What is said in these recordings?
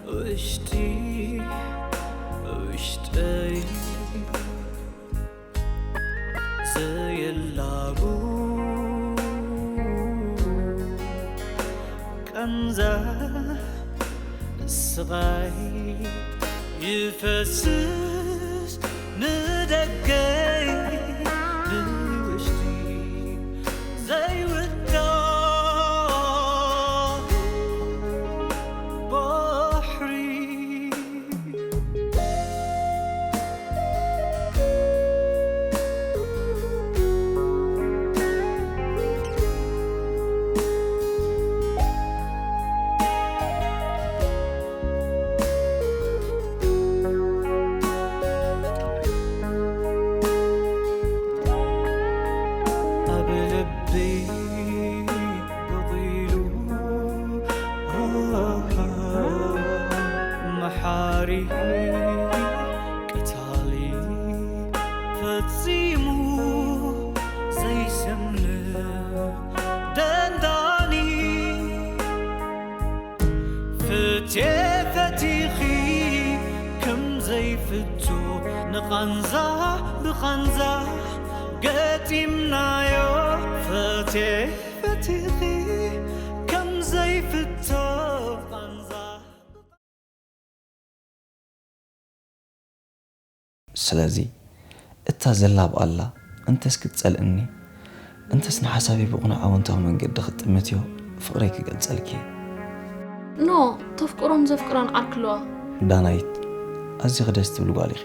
ውሽጢ ውሽጠይ ዘየላቡ ቃንዛ ስቓይ ይፈስስ ንደገይ ንውሽጢ ዘይውዳእ ባሕሪ። ኣብ ልበይ በቒሉ መሓሪ ቀታሊ ፈጺሙ ዘይሰምዕ ደንዳኒ። ፍትየ ፈቲኺ ከም ዘይፍቶ ንቓንዛ ብቓንዛ ገጢምናዮ። ፍትየ ፈቲኺ ከም ዘይፍቶ ቓንዛ። ስለዚ እታ ዘላ ብኣላ እንተስ ክትጸልእኒ፣ እንተስ ንሓሳበይ ብቕኑዕ ኣወንታዊ መንገዲ ክትጥምትዮ ፍቕረይ ክገልጸልኪ እየ። ኖ፣ ተፍቅሮን ዘፍቅራን ዓርኪ ኣለዋ። ዳናይት፣ ኣዚኺ ደስ ትብሊ ጓል ኢኺ።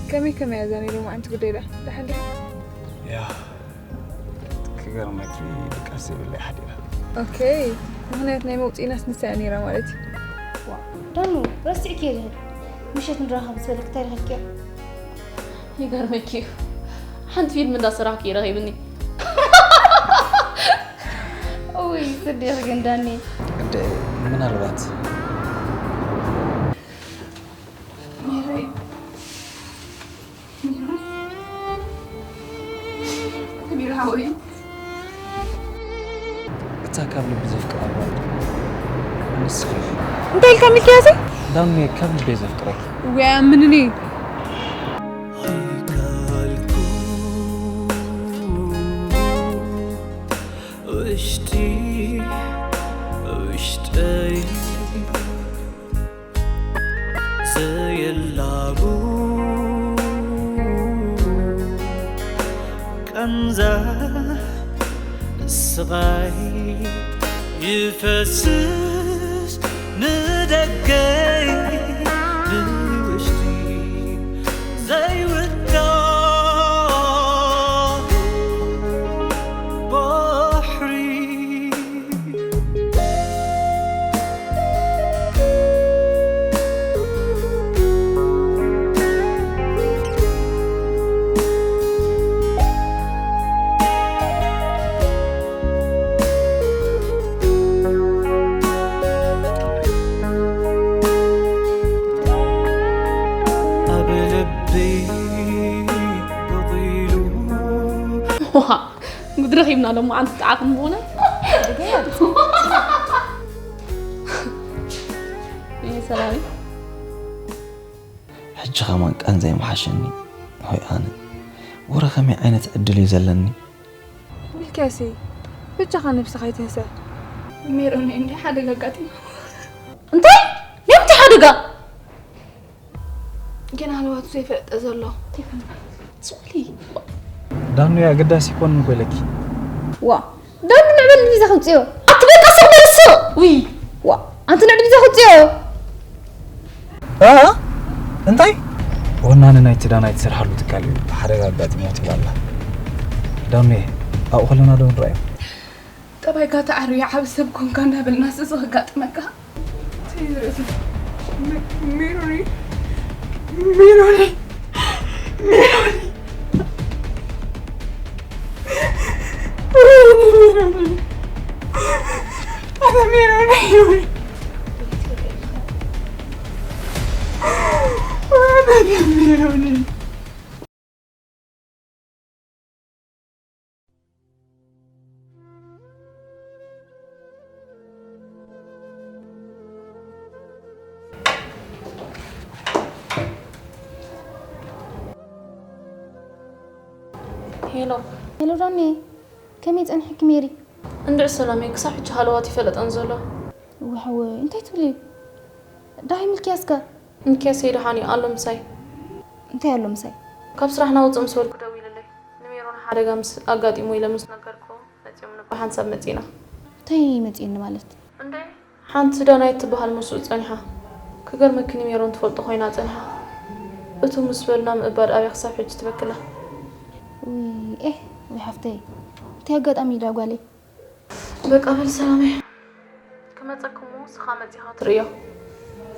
ከመይ ከመይ እያ ዛኒ ሎማዓንቲ ጉዳይ ደኣ? ደሓን ዲኻ? ያ ክገርመኪ ድቃስ ዘይብለይ ሓዲራ። ኦኬ፣ ምኽንያት ናይ መውፅኢናስ ንሳ እያ ነይራ ማለት እዩ። ዳኑ ረሲዕኪ እየ ዝብል ምሸት ንራኸብ ዝበለክ እንታይ ረኺብኪዮ? ይገርመኪ እዩ ሓንቲ ፊልም እንዳሰራሕኩ እዩ ረኺብኒ። ውይ ስዲቕ ግን ዳኒ እንደ ምናልባት ከቢር ሓወይ እታ ካብ ልቢ ዘፍቅራ ጓል ንስኺ ኢኺ። እንታይ ኢልካ ሚልክያሰይ? ዳኑ ካብ ልቢ ዘፍቅረኪ። ወይ ምንኒ ኣይካልኩ ውሽጢ ውሽጠይ ዘየላቡ ቃንዛ ስቓይ ይፈስስ ንደገይ ንውሽጢ ዘይውዳእ ባሕሪ። ኣብ ልበይ በቒሉ ዋ ጉድ ረኺብና ሎማዓንቲ ጣዕኹም ብእውነት ይህ ሰላም ሕጂ ኸማን ቃንዛይ ምሓሸኒ። ሆይ ኣነ ወረ ከመይ ዓይነት ዕድል እዩ ዘለኒ። ሚልክያሰይ በጃኻ ነብስኻ ኣይትህሰ። ሜሮን እንዲ ሓደጋ ኣጋጢማ እንታይ ናይ ምንታይ ሓደጋ ግን ሃለዋቱ ዘይፈለጠ ዘሎ ስቁሊ ዳኑ ኣገዳሲ ይኮንን እኮ ኢለኪ። ዋ ዳኑ ንዕበል ቪዛ ክውፅዮ ኣቲ በቃ ስቕ በል ስቕ ውይ ዋ ኣንቲ ንዕዲ ቪዛ ክውፅዮ እ እንታይ ወናኒ ናይቲ ዳናይት ዝሰርሓሉ ትካል እዩ ሓደጋ ኣጋጢሞ ትብል ኣላ። ዳኑየ ኣብኡ ከለና ዶ ንረኣዮም። ጠባይካ ተዓርዩ ዓብ ሰብ ኮንካ እንዳበልና ስዚ ከጋጥመካ ሜሮኒ ሜሮኒ ሜሮኒ ሜሮኒ ሜሮኒ ሄሎ። ሄሎ ዳኒ፣ ከመይ ጸኒሕኪ ሜሪ? እንድዒ ሰላመይ፣ ክሳብ ሕጂ ሃለዋት ይፈለጠን ዘሎ። ዋሕወ፣ እንታይ ትብሊ? ዳሃይ ምልክያስከ? ምልክያሰይ ደሓን እዩ ኣሎ ምሳይ። እንታይ ኣሎ ምሳይ? ካብ ስራሕ ናውፅእ ምስ በልኩ ደዊልለይ። ንሜሮን ሓደጋ ምስ ኣጋጢሙ ኢለ ምስ ነገርኩ መፂኦም ብሓንሳብ መፂና። እንታይ መፂኒ ማለት? እንዴ ሓንቲ ዳናይት ትበሃል ምስኡ ጸኒሓ። ክገርመኪ ንሜሮን ትፈልጦ ኮይና ጸኒሓ። እቱ ምስ በልና ምእባድ ኣብያ ክሳብ ሕጂ ትበክላ። ውይ ኤህ ወይ ሓፍተይ እንታይ ኣጋጣሚ ዳ ጓለይ። በቃ በል ሰላመይ ክመጸኩም ንስኻ መጺኻ ትርእዮ።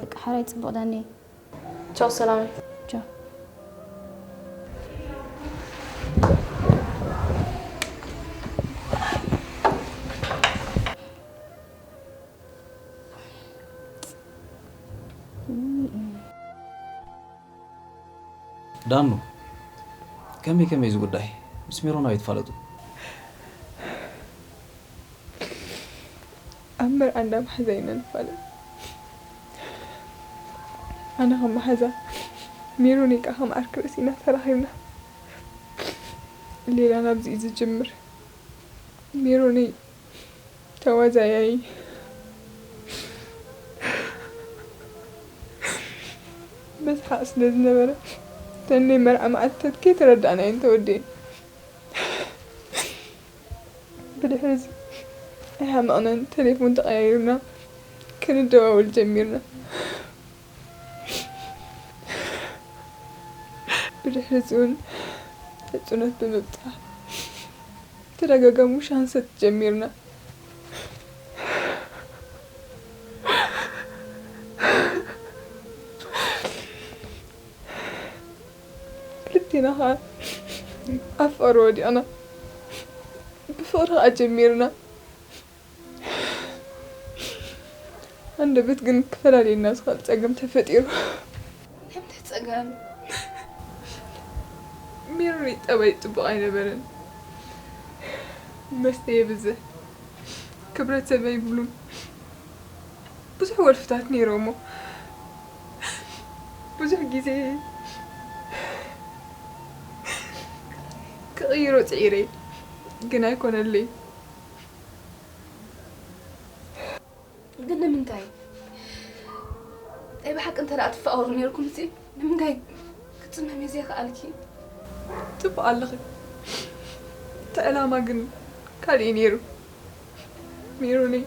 በቃ ሓራይ ጽቡቕ ዳነይ። ቻው ሰላመይ። ቻው። ዳኑ፣ ከመይ ከመይ እዚ ጉዳይ? ምስ ሜሮን ኣበይ ትፋለጡ? ኣብ መርዓ እንዳ መሓዛ ኢና ንፋለጥ። ኣነ ከም መሓዛ፣ ሜሮነይ ከኣ ከም ዓርኪ ርእሲ ኢና ተራኺብና። ሌላ ናብዚ እዩ ዝጅምር። ሜሮነይ ተዋዛያይ መስሓቕ ስለ ዝነበረ እተን ናይ መርዓ መዓልትታት ከይተረዳእናየን ተወዲኤን። ብድሕሪ እዚ ኣይሓመቕናን፣ ተሌፎን ተቐያይርና ክንደዋወል ጀሚርና። ብድሕሪ እዚ እውን ዕጹነት ብምብጻሕ ተደጋጋሚ ውሻ ክንሰቲ ጀሚርና። ክልቴና ኸዓ ኣብ ፍቕሪ ወዲቕና። ብፍቕሪ ኸዓ ጀሚርና። ኣንደበት ግን ክፈላልየና ዝኽእል ጸገም ተፈጢሩ። እንታይ ጸገም? ሜሮነይ ጠባይ ጽቡቕ ኣይነበረን። መስተ የብዝሕ፣ ክብረት ሰብ ኣይብሉን። ብዙሕ ወልፍታት ነይሮሞ። ብዙሕ ግዜ ክቕይሮ ጽዒረ፣ ግን ኣይኮነለይ። ግን ንምንታይ ናይ ብሓቂ እንተ ደኣ ትፋቐሩ ነይርኩም ሲ ንምንታይ ክትጽመሚ ዘይከኣልኪ? ጽቡቕ ኣለኺ። እቲ ዕላማ ግን ካልእ እዩ ነይሩ። ሜሮነይ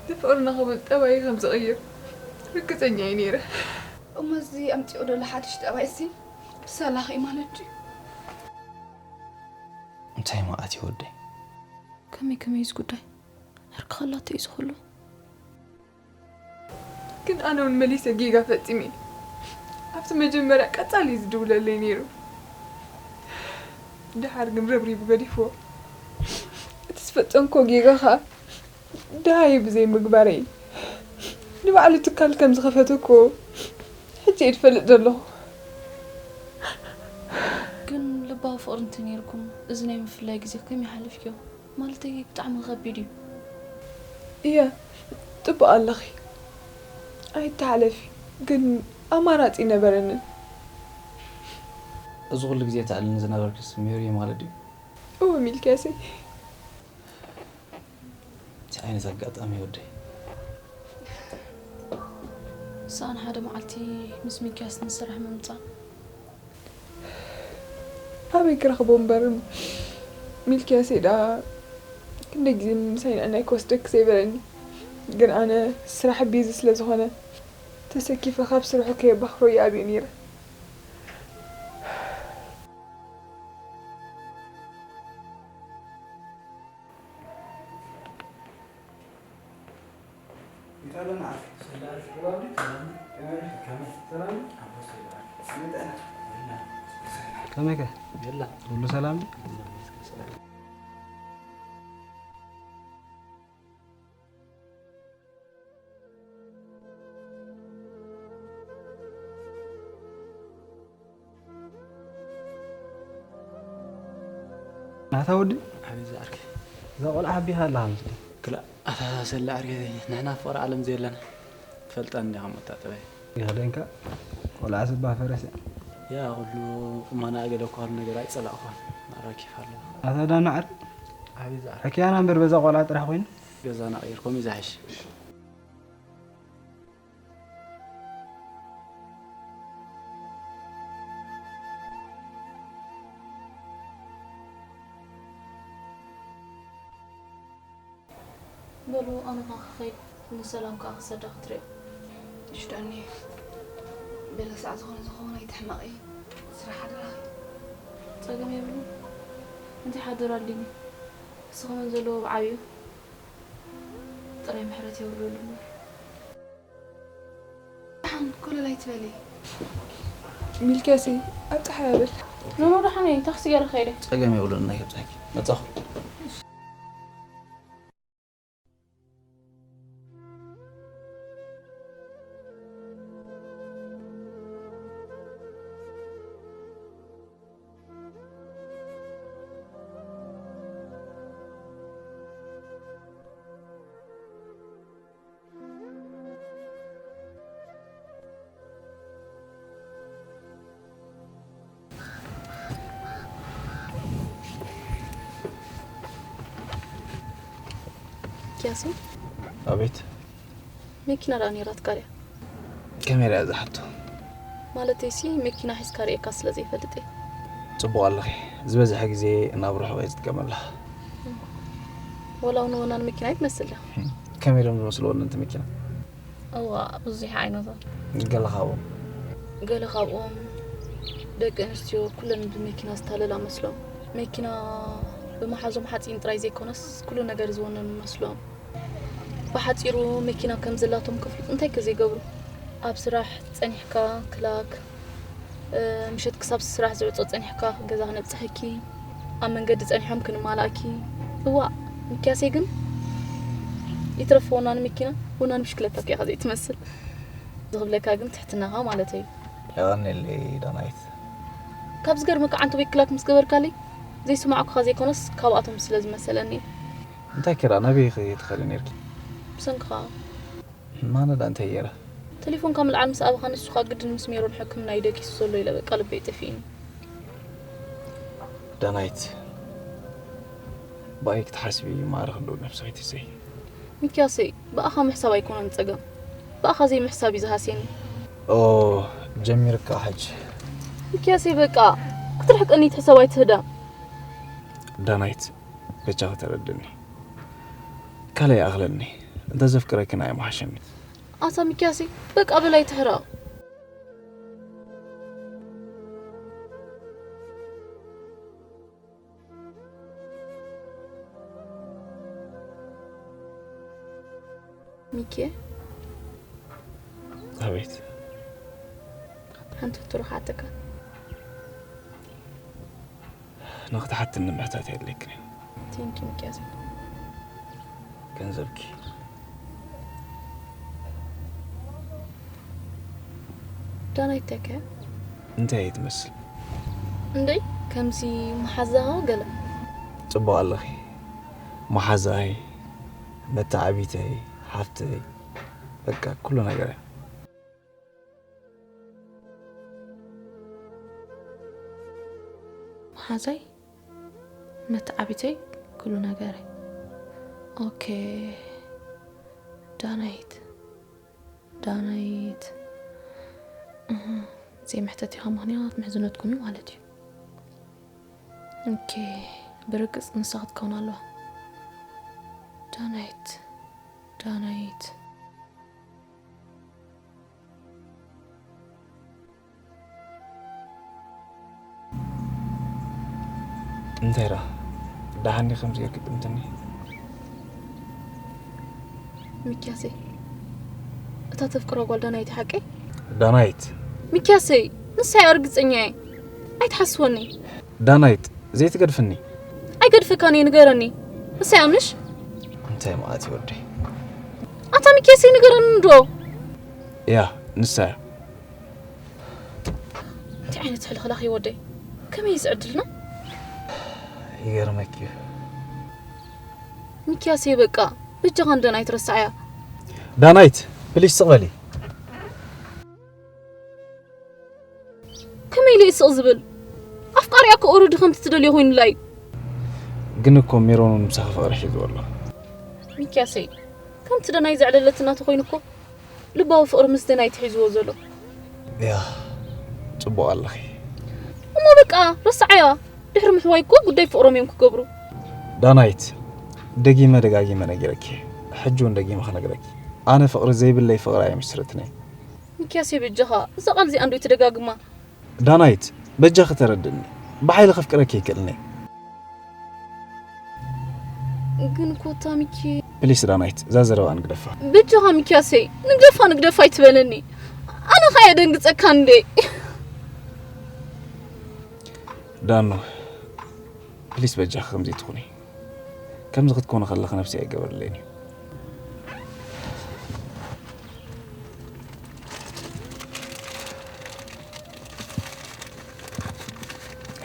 ንፍቕርና ክብል ጠባይ ከም ዝቕይር ርግጸኛ እየ ነይረ። እሞ እዚ ኣምጺኦ ዘሎ ሓድሽ ጠባይ ሲ ብሳላኺ ማለት ድዩ? እንታይ መዓት እዩ ወደይ? ከመይ ከመይ እዚ ጉዳይ? ዕርቂ ከላቶ እዩ ዝኹሉ? ግን ኣነ እውን መሊሰ ጌጋ ፈጺመ። ኣብቲ መጀመርያ ቀጻሊ እዩ ዝድውለለይ ነይሩ። ደሓር ግን ረብሪቡ ገዲፍዎ። እቲ ዝፈጸምክዎ ጌጋ ኸኣ ደሃዩ ብዘይምግባረይ እዩ። ንባዕሉ ትካል ከም ዝኸፈተ እኮ ሕጂ እየ ዝፈልጥ ዘለኹ። ግን ልባዊ ፍቕሪ እንተነይርኩም እዚ ናይ ምፍላይ ግዜ ከመይ ሓሊፍክዮ? ማለተይ ብጣዕሚ ከቢድ እዩ። እየ፣ ጽቡቕ ኣለኺ። ኣይተሓለፊ፣ ግን ኣማራጺ ነበረንን። እዚ ኩሉ ግዜ ተዕልኒ ዝነበርክስ ሜሪ እዩ ማለት ድዩ? እወ ሚልክያሰይ። እቲ ዓይነት ኣጋጣሚ ወደይ። ሰኣን ሓደ መዓልቲ ምስ ሚልክያስ ንስራሕ ምምጻእ። ኣበይ ክረኽቦ እምበር ሚልክያሰይ ደኣ ክንደይ ግዜ ምሳይ ንዕናይ ክወስደኪ ዘይበለኒ። ግን ኣነ ስራሕ ቢዚ ስለ ዝኾነ ተሰኪፈ ካብ ስርሑ ከየባኽሮ ይኣብዮ ነይረ። ከመይከ? ሁሉ ሰላም? ናታ ወዲ ኣቤት ዝዓርከይ። እዛ ቆልዓ ሓቢኻ ኣለኻ ምስለይ። ክላእ ኣታ ሰላ ዓርከይ ንሕና ፍቕሪ ዓለም ዘየለና ትፈልጠኒ ዲኻ መታጠባይ። ይኽደንካ ቆልዓ ስባ ፈረሰ። ያ ኩሉ እማና ገለ እኳ ኩሉ ነገር ኣይጸላእኳን። ማራ ኣታ ዳና ዓር፣ ሕክያና እምበር በዛ ቆልዓ ጥራሕ ኮይኑ። ገዛና ቀይር፣ ከምኡ እዩ ዝሓይሽ። በሉ፣ ኣነ ኸዓ ክኸይድ፣ ንሰላም ከኣ ክሰዳ ክትሪኦ። እሺ ዳኒ፣ በለ ሰዓት ዝኾነ ዝኸውን ኣይትሕመቒ። ስራሕ ሓደራኺ። ጸገም የብሉን። እንታይ ሓደራ ኣልኒ? ንስኺ መን ዘለዎ ብዓብዩ ጥራይ ምሕረት የውርደሉ እምበር። ደሓን ኮለል ኣይትበሊ። ሚልክያሰይ፣ ኣብ ጸሓይ ኣበል። ኖኖ፣ ደሓን እየ። ታክሲ ገይረ ከይደ። ጸገም የብሉን፣ ናይ ከብጻኪ መጻኹ። ኪያሱ፣ ኣቤት። መኪና ደኣ ነይራትካ ድያ? ከመይ ርኣ ዝሓቶ? ማለተይሲ፣ መኪና ሒዝካ ርእየካ ስለ ዘይፈልጥ እየ። ጽቡቕ ኣለኺ። ዝበዝሐ ግዜ ናብ ርሑቕ እየ ዝጥቀመላ። ወላ እውን ወናን መኪና ኣይትመስል ድያ? ከመይ ኢሎም ዝመስሉ ወነንቲ መኪና? እዋ፣ ብዙሕ ዓይነታት። ገለ ካብኦም? ገለ ካብኦም ደቂ ኣንስትዮ ኩለን ብመኪና ዝታለላ መስሎም። መኪና ብመሓዞም ሓፂን ጥራይ ዘይኮነስ ኩሉ ነገር ዝወነኑ መስሎም። ብሓፂሩ መኪና ከም ዘላቶም ክፍልጡ እንታይ ከ ዘይገብሩ? ኣብ ስራሕ ፀኒሕካ ክላክ፣ እ፣ ምሸት ክሳብ ስራሕ ዝዕፆ ፀኒሕካ ገዛ ክነብፅሐኪ፣ ኣብ መንገዲ ፀኒሖም ክንማላእኪ። እዋእ፣ ሚኪያሰይ ግን ይትረፍ ወናኒ መኪና፣ ወናኒ ብሽክለታ እኮ ኢኻ ዘይትመስል። ዝኽብለካ ግን ትሕትናኻ ማለት እዩ። የቐንየለይ ዳናይት። ካብ ዝገርመካ ዓንተቦይ ክላክ ምስ ገበርካለይ ዘይሰማዕኩኻ ዘይኮነስ ካብኣቶም ስለ ዝመሰለኒ እዩ። እንታይ ኪራ ናበይ ኢኺ ትኸዲ ነይርኪ? ብሰንክኻ። ማነ ዳ እንታይ ገይረ? ቴሌፎንካ ምልዓል ምስ ኣበኻ ንሱ ኸኣ ግድን ምስ ሜሮን ሕክምና እዩ ደቂሱ ዘሎ ኢለ በቃ ልበይ ጠፊእኒ። ዳናይት ብኣይ ክትሓስቢ ማዕረ ክንድኡ ነብሲ ኣይትስእይ። ሚኪያሰይ ብኣኻ ምሕሳብ ኣይኮነን ጸገም፣ ብኣኻ ዘይምሕሳብ እዩ ዝሃስየኒ። ኦ ጀሚርካ ሕጂ። ሚኪያሰይ በቃ ክትርሕቀኒ ትሕሰብ ኣይትህዳ። ዳናይት በጃኺ ተረድኒ። ካልእ ይኣኽለኒ። እንተ ዘፍቅረኪ ንዓይ ምሓሸኒ። ኣታ ሚኪያሰይ በቃ በል ኣይትሕረቕ። ሚኪ። ኣቤት። ሓንቲ ሕቶ ክሓተካ። ንኽትሓትኒ ምሕታት የድልየክን እዩ። ቴንኪ ሚኪያስ። ገንዘብኪ። ዳናይት እንታይ ከ? እንታይ እየ ትመስል? እንዴ ከምዚ መሓዛኻ ገለ። ጽቡቕ ኣለኺ። መሓዛይ፣ መተዓቢተይ፣ ሓፍተይ፣ በቃ ኩሉ ነገር እያ። መሓዛይ፣ መተዓቢተይ፣ ኩሉ ነገረይ። ኦኬ። ዳናይት፣ ዳናይት። እህ፣ ዘይምሕተቲኻ ምኽንያት ምሕዝነትኩም እዩ ማለት እዩ። ኦኬ፣ ብርግጽ ንሳ ክትከውን ኣለዋ። ዳናይት፣ ዳናይት። እንታይ ደኣ? ደሓን ዲኺ ከምዚ ጌርኪ ጥምትኒ? ሚኪያሰይ፣ እታ ተፍቅሮ ጓል ዳናይት ሓቀይ? ዳናይት። ሚኪያሰይ፣ ንሳ እያ ርግጸኛ እየ። ኣይትሓስወኒ። ዳናይት፣ ዘይትገድፍኒ። ኣይገድፈካን እየ፣ ንገረኒ። ንሳ እያ ምሽ? እንታይ ማለት እዩ ወደይ? ኣታ ሚኪያሰይ ንገረኒ እንዶ። እያ፣ ንሳ እያ። እንታይ ዓይነት ሕልኽላኽ እዩ ወደይ? ከመይ እዩ ዝዕድልና? ይገርመኪ እዩ። ሚኪያሰይ በቃ፣ በጃኻ ንዳናይት ረስዓያ። ዳናይት፣ ፕሊስ ስቕ በሊ። ከመይ ኢለ እየ ስቕ ዝብል? ኣፍ ፍቓሪኣ እኮ ኦረዲ ከምቲ ትደልዮ ኮይኑላ እዩ። ግን እኮ ሜሮን እውን ምሳኺ ፍቕሪ ሒዝዎ ኣሎ። ሚኪያሰይ፣ ከምቲ ደናይ ዘዕለለትና ተኾይኑ እኮ ልባዊ ፍቕሪ ምስ ደናይ ትሒዝዎ ዘሎ። ያ፣ ጽቡቕ ኣለኺ። እሞ በቃ ረስዓያ። ድሕሪ ምሕዋይ እኮ ጉዳይ ፍቕሮም እዮም ክገብሩ። ዳናይት፣ ደጊመ ደጋጊመ ነጊረኪ። ሕጂ እውን ደጊመ ክነግረኪ። ኣነ ፍቕሪ ዘይብለይ ፍቕሪ ኣይምስርትን እየ። ሚኪያሰይ በጃኻ፣ እዛ ቃል እዚኣ እንዶ ትደጋግማ። ዳናይት፣ በጃኺ ተረድእኒ። ብሓይሊ ከፍቅረኪ ኣይክእልን እየ። ግን ኮታ ሚኪ። ፕሊስ ዳናይት፣ እዛ ዘረባ ንግደፋ። በጃኻ ሚኪያሰይ፣ ንግደፋ ንግደፋ ኣይትበለኒ። ኣነ ኸኣ የደንግጸካ እንዴ። ዳኑ፣ ፕሊስ በጃኺ ከምዚ ትኹኒ። ከምዚ ክትኮኒ ከለኺ ነብሲ ኣይገበርለይን እዩ።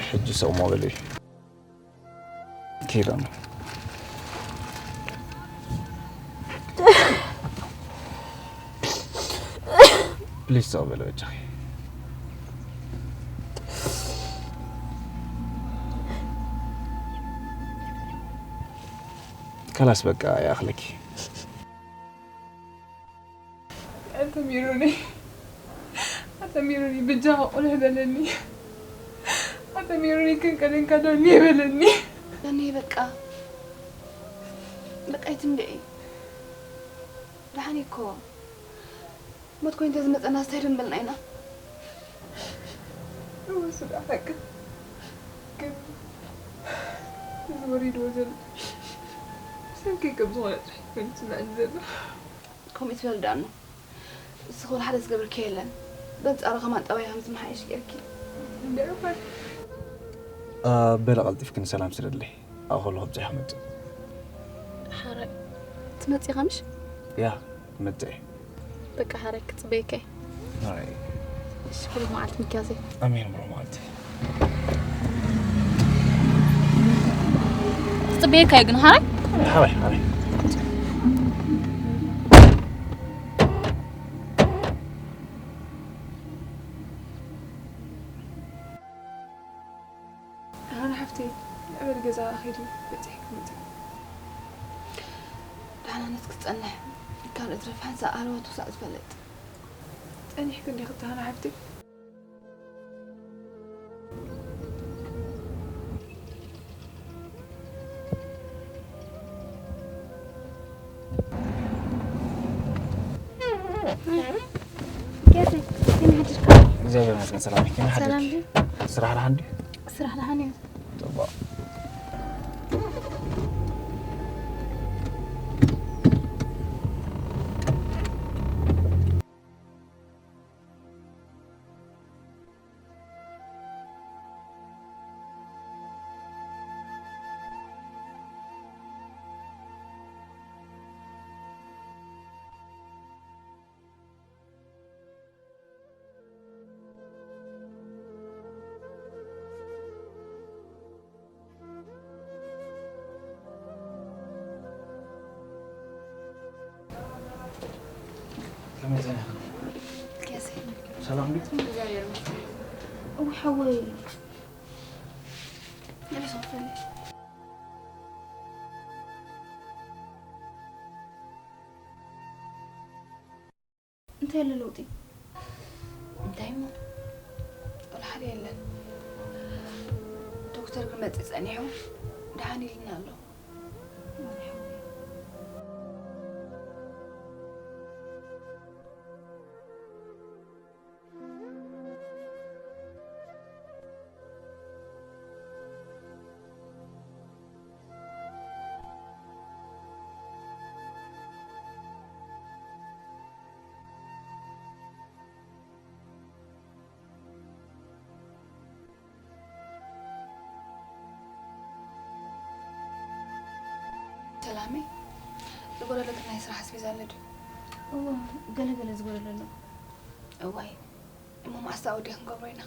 ሕጂ ሰው ሞበል እዩ። ኪዳኑ። ፕሊዝ ተቐበለ በጃኺ። ከላስ በቃ ይኣኽለኪ። ኣንተ ሚሮኒ፣ ኣንተ ሚሮኒ፣ ብጃኻ ቁልሕ በለኒ። ኣንተ ሚሮኒ፣ ክንቀደንካ ዳኒ በለኒ። ዳኒ በቃ፣ በቃ ይትንደኢ። ደሓን እኮ ሞት ኮይኑ እንተዝመጸና እንታይ ዶ ምበልና ኢና? እወ፣ ስጋ ሓቂ። ግን እዚ ወሪድዎ ዘሎ ብሰንኪ ከም ዝኾነ ጥራሕ ኮይኑ ዝስምዐኒ ዘሎ። ከምኡ ትበል ዳኑ። ንስኺ ወላ ሓደ ዝገብርኪ የለን። በንጻሩ ከማን ጠባይ ከም ዝመሓየሽ ጌርኪ። እንድዒ እኳ። እ፣ በለ ቀልጢፍክን ሰላም ስደድለይ። ኣብኡ ከለኹ ብጽሕ ክመጽእ። ሓራይ ትመጽእ ኢኻ ምሽ? ያ፣ ክመጽእ እየ። በቃ ሓራይ ክጽበየካ እየ። ኣይ። እሺ፣ ብሩኽ መዓልቲ ሚኪያሰይ። ኣሜን፣ ብሩኽ መዓልቲ። ክጽበየካ እየ ግን ሓራይ? ሓራይ፣ ሓራይ። ሃና ሓፍተይ፣ ንዕበል ገዛ ኸይዱ በጺሕ ክመጽእ። ደሓና ነቲ ክትጸንሕ፣ ካልእ ትረፍ ሓንሳእ ሃለዋት ውሳእ ዝፈልጥ። ጸኒሕኪ እንዲኺ እታ ሃና ሓፍተይ? ጌርተይ፣ ከመይ ሓዲርካ? እግዚኣብሔር ይመስገን፣ ሰላም ኢኺ? ከመይ ሓዲርኪ? ሰላም ድዩ? ስራሕ ደሓን ድዩ? ስራሕ ደሓን እዩ። ጽቡቕ። ከመይ ጸኒሕካ? ኬሰይ። ሰላም ድዩ? እግዚኣብሔር ይመስገን። እውይ ሓወይ። ገለ ሰው ፈለ። እንታይ ኣሎ ለውጢ? እንታይ እሞ? ወላ ሓደ የለን። ዶክተር ክመጽእ ጸኒሑ ደሓን ኢልና ኣሎ። ሰላመይ፣ ዝጎደለኪ ናይ ስራሕ ኣስቤዛ ኣሎ ድዩ? እወ፣ ገለ ገለ ዝጎደለ ኣሎ። እዋይ፣ እሞ መዓስ ኣወዲኣ ክንገብሮ ኢና?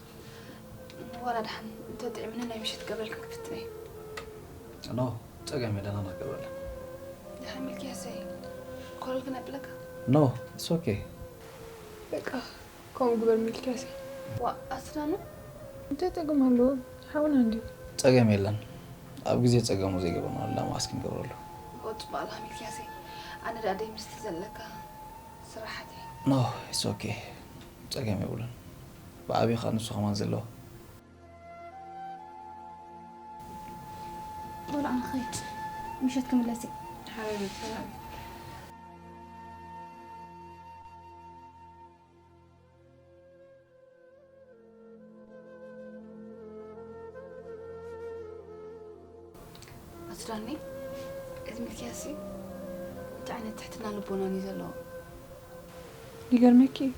ዋላ ደሓን እንተጥዕምኒ ናይ ምሸት ክገብረልክን ክፍትን እየ። ኖ፣ ጸገም የለን፣ ኣነ ክገብረለን። ደሓን ሚልክያሰይ፣ ኮለል ክነብለካ? ኖ፣ it's okay። በቃ፣ ከምኡ ግበር ሚልክያሰይ። ዋ፣ ኣስዳኑ? እንታይ ጸገም ኣለዎ? ሓውና እንድዩ። ጸገም የለን። ኣብ ግዜ ጸገሙ ዘይገበርናሉ ላማ እስኪ ንገብረሉ። ወጽባላ ሚልክያሰይ፣ ኣነ ደኣ ደይ ምስቲ ዘለካ ስራሓት እየ። No, it's okay. ጸገም የብሉን። ብዓብዩ ኸኣ ንሱ ኸማን ዘለዎ። ቆልዓ ንኸይድ ምሸት ክምለስ እየ። ሓበይበይ ሰላም። ኣስዳኒ እዚ ሚልክያስ እዩ እንታይ ዓይነት ትሕትና ልቦናን እዩ ዘለዎ። ይገርመኪ እዩ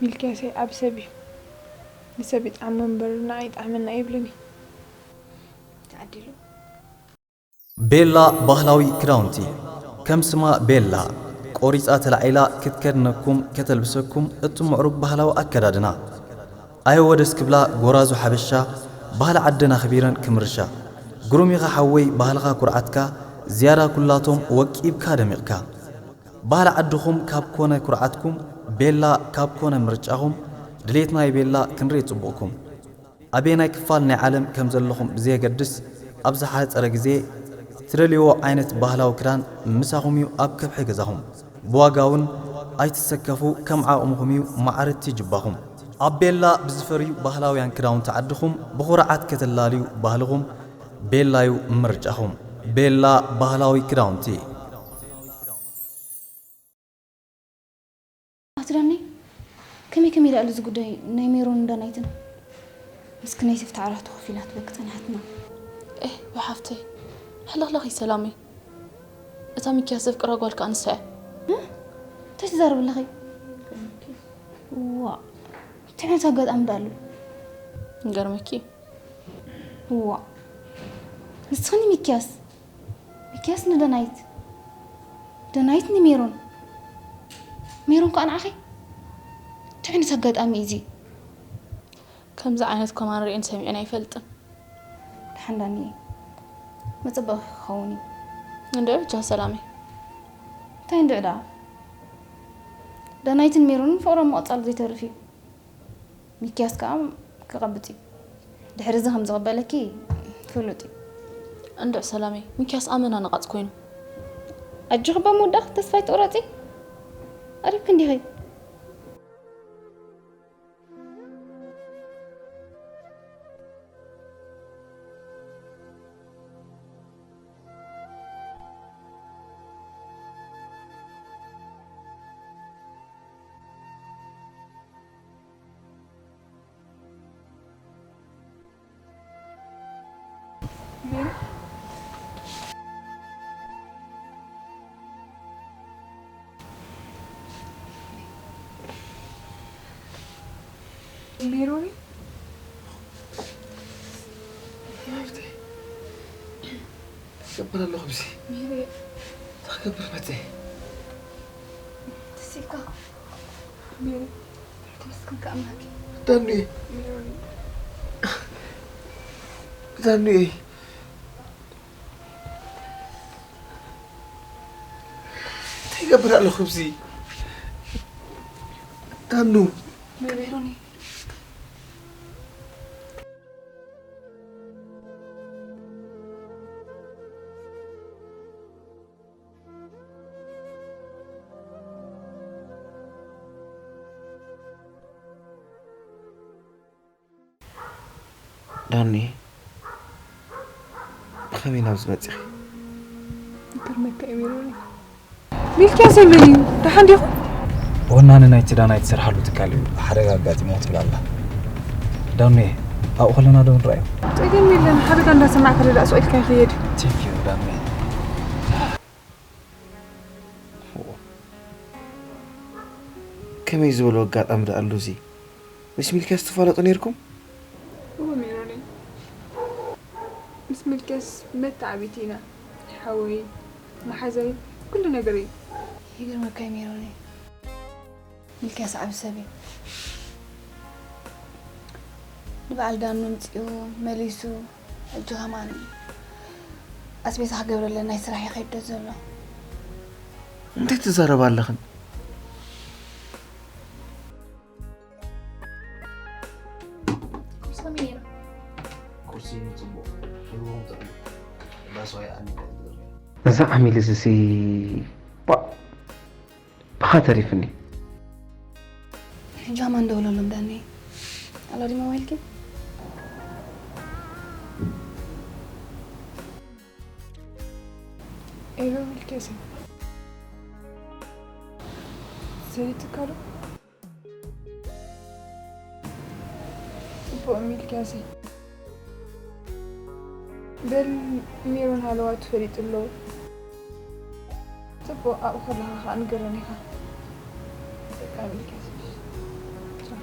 ሚልክያሰይ ዓቢ ሰብ እዩ። ንሰብ ይጥዓሞ እምበር ንዓይ ይጥዓመኒ ኣይብልን እዩ። ተዓዲሉ። ቤላ ባህላዊ ክዳውንቲ፣ ከም ስማ ቤላ፣ ቆሪጻ ተላዒላ ክትከድነኩም ከተልብሰኩም እቲ ምዕሩግ ባህላዊ ኣከዳድና። ኣየወ ደስ ክብላ ጎራዙ ሓበሻ፣ ባህሊ ዓደን ኣኽቢረን ክምርሻ። ግሩም ኢኻ ሓወይ ባህልኻ ኩርዓትካ፣ ዝያዳ ኩላቶም ወቂብካ ደሚቕካ። ባህሊ ዓድኹም ካብ ኮነ ኩርዓትኩም፣ ቤላ ካብ ኮነ ምርጫኹም፣ ድሌት ናይ ቤላ ክንርኢ ጽቡቕኩም። ኣበየናይ ክፋል ናይ ዓለም ከም ዘለኹም ብዘየገድስ፣ ኣብ ዝሓጸረ ግዜ ትደልይዎ ዓይነት ባህላዊ ክዳን ምሳኹም እዩ ኣብ ከብሒ ገዛኹም። ብዋጋ እውን ኣይትሰከፉ፣ ከም ዓቕምኹም እዩ ማዕረቲ ጅባኹም። ኣብ ቤላ ብዝፈርዩ ባህላውያን ክዳውንቲ ዓድኹም ብኹርዓት ከተላልዩ ባህልኹም ቤላ እዩ ምርጫኹም። ቤላ ባህላዊ ክዳውንቲ። ኣቲ ዳኒ፣ ከመይ ከመይ ደኣ ኣሎ እዚ ጉዳይ ናይ ሜሮን እንዳ ናይትን? ምስክነይቲ ፍትሓ ራህቶ ከፊላ ትበክ ጸናሕትና። ኤህ ወይ ሓፍተይ፣ ሕልኽልኽ እዩ ሰላመይ። እታ ሚኪያስ ዘፍቅራ ጓል ከኣ ንሳ እያ። እ? እንታይ ትዛረቢ ኣለኺ? ዋእ፣ እንታይ ዓይነት ኣጋጣሚ ደኣ ኣሎ? ይገርመኪ። ዋእ፣ ንስኺ ንሚኪያስ ሚኪያስ ንደናይት፣ ደናይት ንሜሮን፣ ሜሮን ከኣ ንዓኺ? እንታይ ዓይነት ኣጋጣሚ እዩ እዚ? ከምዚ ዓይነት ኮማን ርእየን ሰሚዐን ኣይፈልጥን። ደሓን ዳኒ፣ መጸበቒ ክኸውን እዩ። እንድዒ ብጃ ሰላመይ። እንታይ እንድዒ ደኣ? ደናይትን ሜሮንን ፍቕሮም ምቕጻሉ ዘይተርፍ እዩ። ሚኪያስ ከኣ ክቐብጽ እዩ። ድሕሪ እዚ ከም ዝቕበለኪ ፍሉጥ እዩ። እንድዒ ሰላመይ፣ ሚኪያስ ኣመና ነቓጽ ኮይኑ። ኣጆኺ እባ ምውዳእኪ ተስፋ ኣይትቑረጺ። ቀሪብኪ እንዲኺ። ሜሮኒ ሓፍተይ፣ እንታይ ይገብር ኣለኹ ኣብዚ? ሜሪ፣ እንታይ ክገብር መፀ? ተሲእካ። ሜሪ፣ ተመስገን ከኣምላክ። ዳኑኤ፣ ዳኑኤ፣ እንታይ ይገብር ኣለኹ ኣብዚ? ዳኑ። ሜሮኒ። ዳኒ፣ ብኸመይ ናብዚ መጺኺ? ይገርመካ እዩ ሜሮኒ። ሚልክያስ ኣይበል እዩ። ደሓን ዲኹም? ወናኒ ናይቲ ዳናይት ዝሰርሓሉ ትካል እዩ ሓደጋ ኣጋጢምዎ ትብል ኣላ። ዳኑየ፣ ኣብኡ ከለና ዶ ንረኣዮ? ጸገም የለን። ሓደጋ እንዳሰማዕካ ርዳእ ስቕ ኢልካ ይኸይድ። Thank you ዳኑየ። ከመይ ዝበሎ ኣጋጣሚ ደኣ ኣሎ እዚ? ምስ ሚልክያስ ትፋለጡ ነይርኩም? እወ ሜሮነይ፣ ምስ ሚልክያስ መተዓብይቲ ኢና። ሓወይ፣ መሓዛይ፣ ኩሉ ነገረይ። ይገርመካ እዩ ሜሮነይ፣ ሚልክያስ ዓቢ ሰብ እዩ። ንበዓል ዳኑ ኣምጺኡ መሊሱ፣ ሕጂ ከማን ኣስቤዛ ክገብረለን ናይ ስራሕ እዩ ከይዱ ዘሎ። እንታይ ትዛረባ ኣለኽን? ሰሚራ፣ ሲኒ ጽቡቕ፣ ምግብኹም ጥዕና። That's why ኣነ እንታይ ዝገርም። እዛ ዓሚል እዚ ሲ ባእ ብኻ ተሪፍኒ። ሕጂ ከማን ደውለሎም ዳኒ። ኣላ ድዩ ሞባይልኪ? ኤሎ ሚልክያስ እዩ። ሰሊጥካ ዶ? ጽቡቕ ሚልክያስ እዩ። በል ሜሮን ሃለዋቱ ፈሊጡ ኣሎ። ጽቡቕ ኣብኡ ከለኻ ከኣ ንገረኒ ኢኻ። በቃ ሚልክያስ እዩ። ቻው።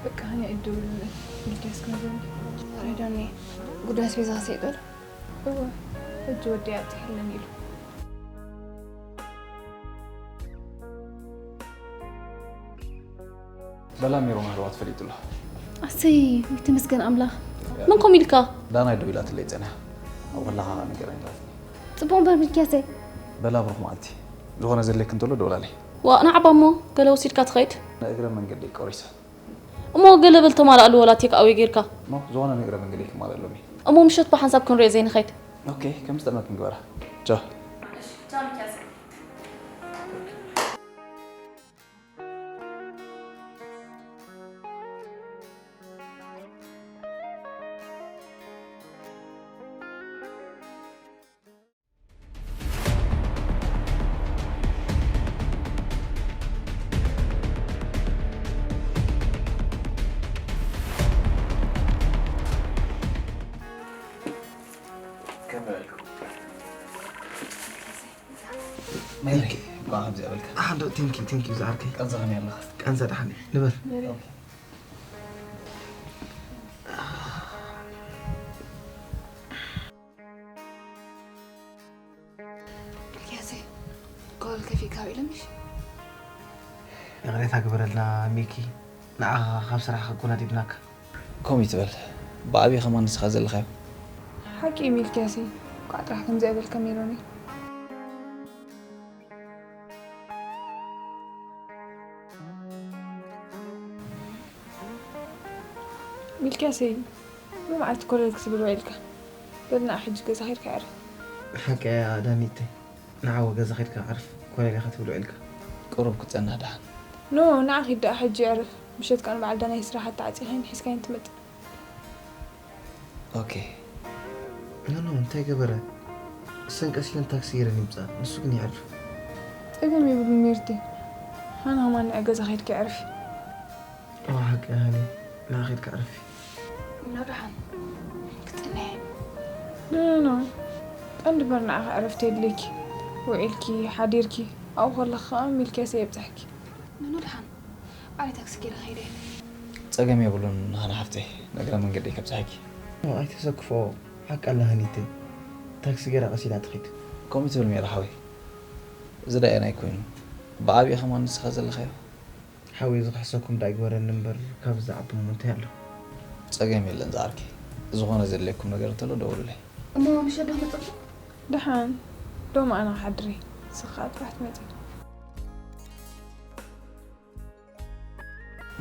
በቃ ኣነ እድውልለት ሚልክያስ ክነግረኒ። ሬዶኒ ጉዳይ ኣስቤዛ ክሰይጠሉ እወ፣ ሕጂ ወዲ ኣብፅሐለን ኢሉ። በላ ሜሮን ኣሕዋት ፈሊጡ ኣሎ። ኣሰይ ተመስገን ኣምላኽ። መን ኮም ኢልካ? ዳናይ ደው ኢላትለይ ጸኒሓ። ኣብ ከለኻ ንገረኒ ኢላትኒ። ጽቡቕ እምበር ሚልክያሰይ። በላ ብሩኽ መዓልቲ። ዝኾነ ዘድልየኪ እንተሎ ደውላለይ። ዋ ንዓባ እሞ ገለ ወሲድካ ትኸይድ? ንእግረ መንገደይ ቆሪሰ። እሞ ገለ በል ተማልኣሉ ወላ ቴክ ኣዌ ጌርካ። ኖ ዝኾነ ንእግረ መንገደይ ክማልኣሎም እየ። እሞ ምሸት ብሓንሳብ ክንሪኦ ዘይንኸይድ? ኦኬ ከምዚ ጠመት ንግበራ። ቻው። ከመይ በልኩም? ሜሪ፣ እንኳዕ ከምዚኣ በልካ። ኣዶ ቴንኪ ቴንኪ ዝዓርከይ። ቀንዛ ከመይ ኣለኻ? ቀንዛ ደሓን እየ። ንበር። ሚልክያሰይ፣ ኮለል ከፊእካ ውዒለ ምሽ? ይቕሬታ ግበረልና ሚኪ፣ ንዓኻ ካብ ስራሕኻ ኣጎናዲብናካ። ከምኡ ይትበል። ብዓብዪ ከማን ንስኻ ዘለኻዮ። ሓቂ እዩ ሚልክያሰይ፣ እንኳዕ ጥራሕ ከምዚኣ በልካ ሜሮኒ። ሚልክያሰይ፣ መዓልቲ ኮለል ክትብል ውዒልካ። በል ንዓ ሕጂ ገዛ ኸይድካ ዕረፍ። ሓቂ እያ ዳኒተይ፣ ንዓወ ገዛ ኸይድካ ዕረፍ። ኮለል ኢኻ ትብል ውዒልካ። ቁሩብ ክትጸንሕ ደሓን። ኖ፣ ንዓ ኺድ ደኣ ሕጂ ዕረፍ። ምሸት ከኣ ንበዓል ዳናይ ስራሕ ኣተዓጺኻዮ ሒዝካዮ ትመጽእ። ኦኬ። ኖ ኖ፣ እንታይ ገበረ? እሰን ቀስ ኢለን ታክሲ ገይረን ይምጻ፣ ንሱ ግን ይዕርፍ። ጸገም የብሉን ሜርቲ። ሃና ሃማን ንዓ ገዛ ኸይድኪ ዕረፊ። እዋ ሓቂ ሃኒ፣ ንዓ ኸይድካ ዕረፊ። ኖ ደሓን ክትጽንሒ። ኖ ኖ ኖ፣ ቀንዲ እምበር ንዓኺ ዕረፍቲ የድልየኪ። ውዒልኪ ሓዲርኪ ኣብኡ ከለኺ ኸኣ ሚልክያስ የብጽሐኪ። ኖ ኖ ደሓን ባዕለይ ታክሲ ገይረ ኸይደ። ጸገም የብሉን ሃና ሓፍተይ፣ ንእግረ መንገደይ ከብጽሐኪ። ኣይተሰክፎ፣ ሓቂ ኣላ ሃኒተይ። ታክሲ ገይራ ቀስ ኢላ ትኺድ። ከምኡ ትብል ሜሪ ሓወይ። እዚ ደኣ ናይ ኮይኑ ብዓብዪ ከማን ንስኻ ዘለኻዮ። ሓወይ ዝኽሕሰኩም ደኣ ይግበረኒ እምበር ካብዚ ዝዓቢ እሞ እንታይ ኣሎ? ጸገም የለን ዝዓርከይ። ዝኾነ ዘድልየኩም ነገር እንተሎ ደውሉለይ። እሞ ምሸት ዶ መጸኹ? ደሓን ዶም ኣነ ክሓድር እየ። ንስኻ ጥራሕ ትመጺ።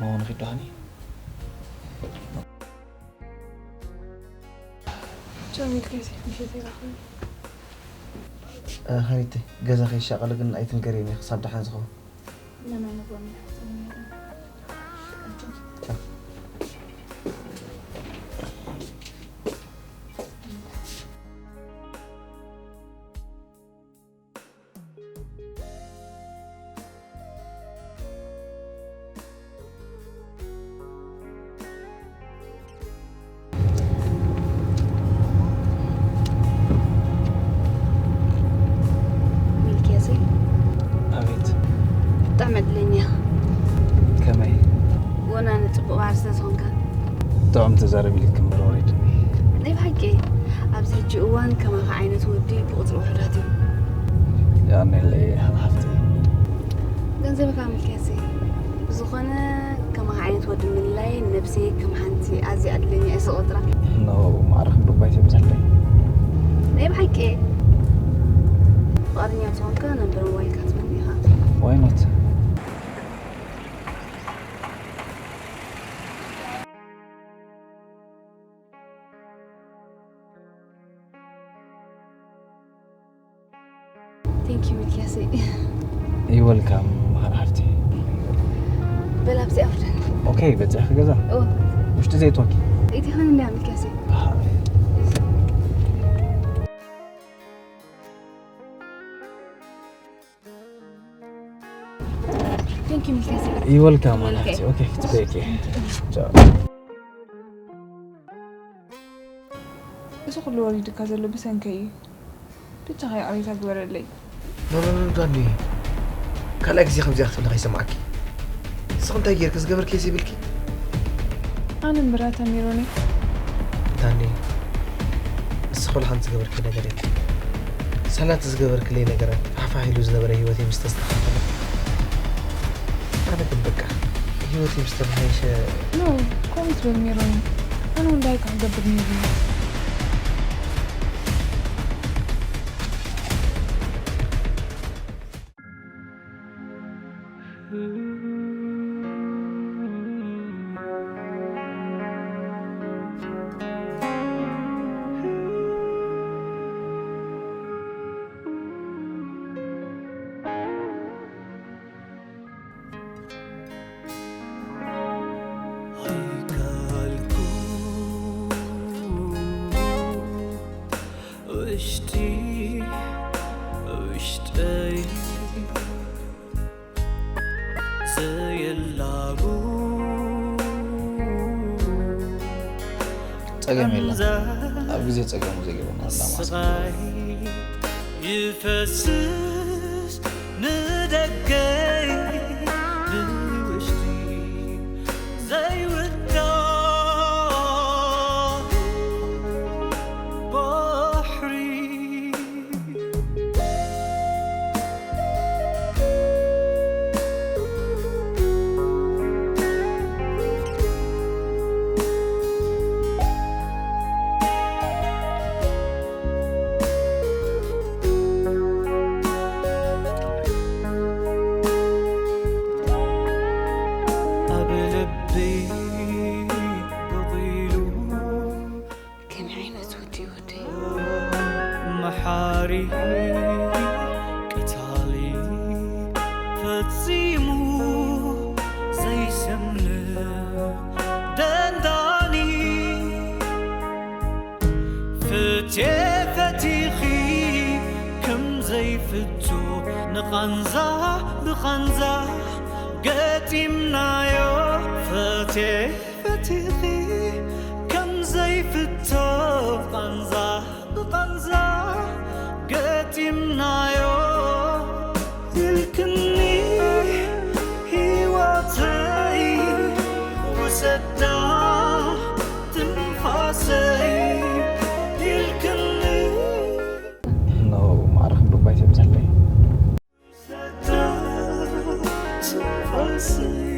መሆኑ ኺድ ዶ ሃኒ? ቻው ሚልክያስ፣ ምሸት ይራኸብ። ሃኒተይ ገዛ ከይሻቐለ ግን ኣይትንገርየኒ ክሳብ ደሓን ዝኸውን። ለማይ ንጎኒ። ሚልክያሰይ ኣቤት። ብጣዕሚ ዕድለኛ ኢኻ። ከመይ? ወናኒ ጽቡቕ ባህሪ ስለ ዝኾንካ። ጥዑም ተዛረቢ ኢልኪ እምበር ወሪድኒ። ናይ ብሓቂ ኣብዚ ሕጂ እዋን ከማኻ ዓይነት ወዲ ብቑጽሪ ውሑዳት እዮም። የቐንየለይ ሓፍተይ። ገንዘብካ ሚልክያሰይ ብዝኾነ ከማኻ ዓይነት ወዲ ምልላይ ነብሰይ ከም ሓንቲ ኣዝያ ዕድለኛ እየ ዝቖጽራ። ኖ ማዕረ ክንዲ እኳ ኣይተብዝሕለይ። ናይ ብሓቂ ፍቓደኛ ተኾንካ ነንበር ሞባይልካ ትመን ኢኻ። ዋይኖት ኦኬ፣ በጻሕ ገዛ። እወ። ውሽጢ ዘይትወኪ። እቲ ኸን እንዳ ምልክያሰይ። Thank you ምልክያሰይ። You welcome. Okay. ኦኬ፣ ጽበቂ። ቻው። እዚ ኩሉ ወሪድካ ዘሎ ብሰንከይ እዩ። ብቻ ከይዓብታ ግበረለይ። ኖ ኖ ኖ ዳኒ፣ ካልኣይ ግዜ ከምዚኣ ክትብሊ ከይሰማዓኪ። ንስኺ እንታይ ጌርኪ ዝገበርክዮ ዘይብልኪ? ኣነ እምበራታ ሜሮነይ። ዳኒ፣ ንስኺ ወላ ሓንቲ ዝገበርክዮ ነገር የለን። ሳላ እቲ ዝገበርክለይ ነገራት ሃፋፍ ኢሉ ዝነበረ ህይወተይ ምስ ተስተኻኸለ፣ ኣነ ግን በቃ ህይወተይ ምስ ተመሓየሸ። ኖ፣ ከምኡ ትበል ሜሮነይ። ኣነ እውን እንታይ ክገብር ነይሩ። ውሽጢ ውሽጠይ ዘየላቡ ጸገም የለን። ኣብ ግዜ ጸገሙ ዘይገበና ኣላ ማለት እዩ። ስቓይ ይፈስስ ንደገይ ንውሽጢ ዘይውዳእ ባሕሪ። ኣብ ልበይ በቒሉ ከመይ ዓይነት ወዲ እዩ ወደይ? መሓሪ ቀታሊ ፈጺሙ ዘይሰምዕ ደንዳኒ ፍትየ ፈቲኺ ከም ዘይፍቶ ንቓንዛ ብቓንዛ ገጢምናዮ ፈትየ ፈቲኺ ከም ዘይፍቶ ቓንዛ ብቓንዛ ገጢምናዮ ኢልክኒ ህይወተይ ውሰዳ ትንፋሰይ ኢልክኒ ኖ ማዕረ ክብባ ይሰምሰለይ። ውሰዳ ትንፋሰይ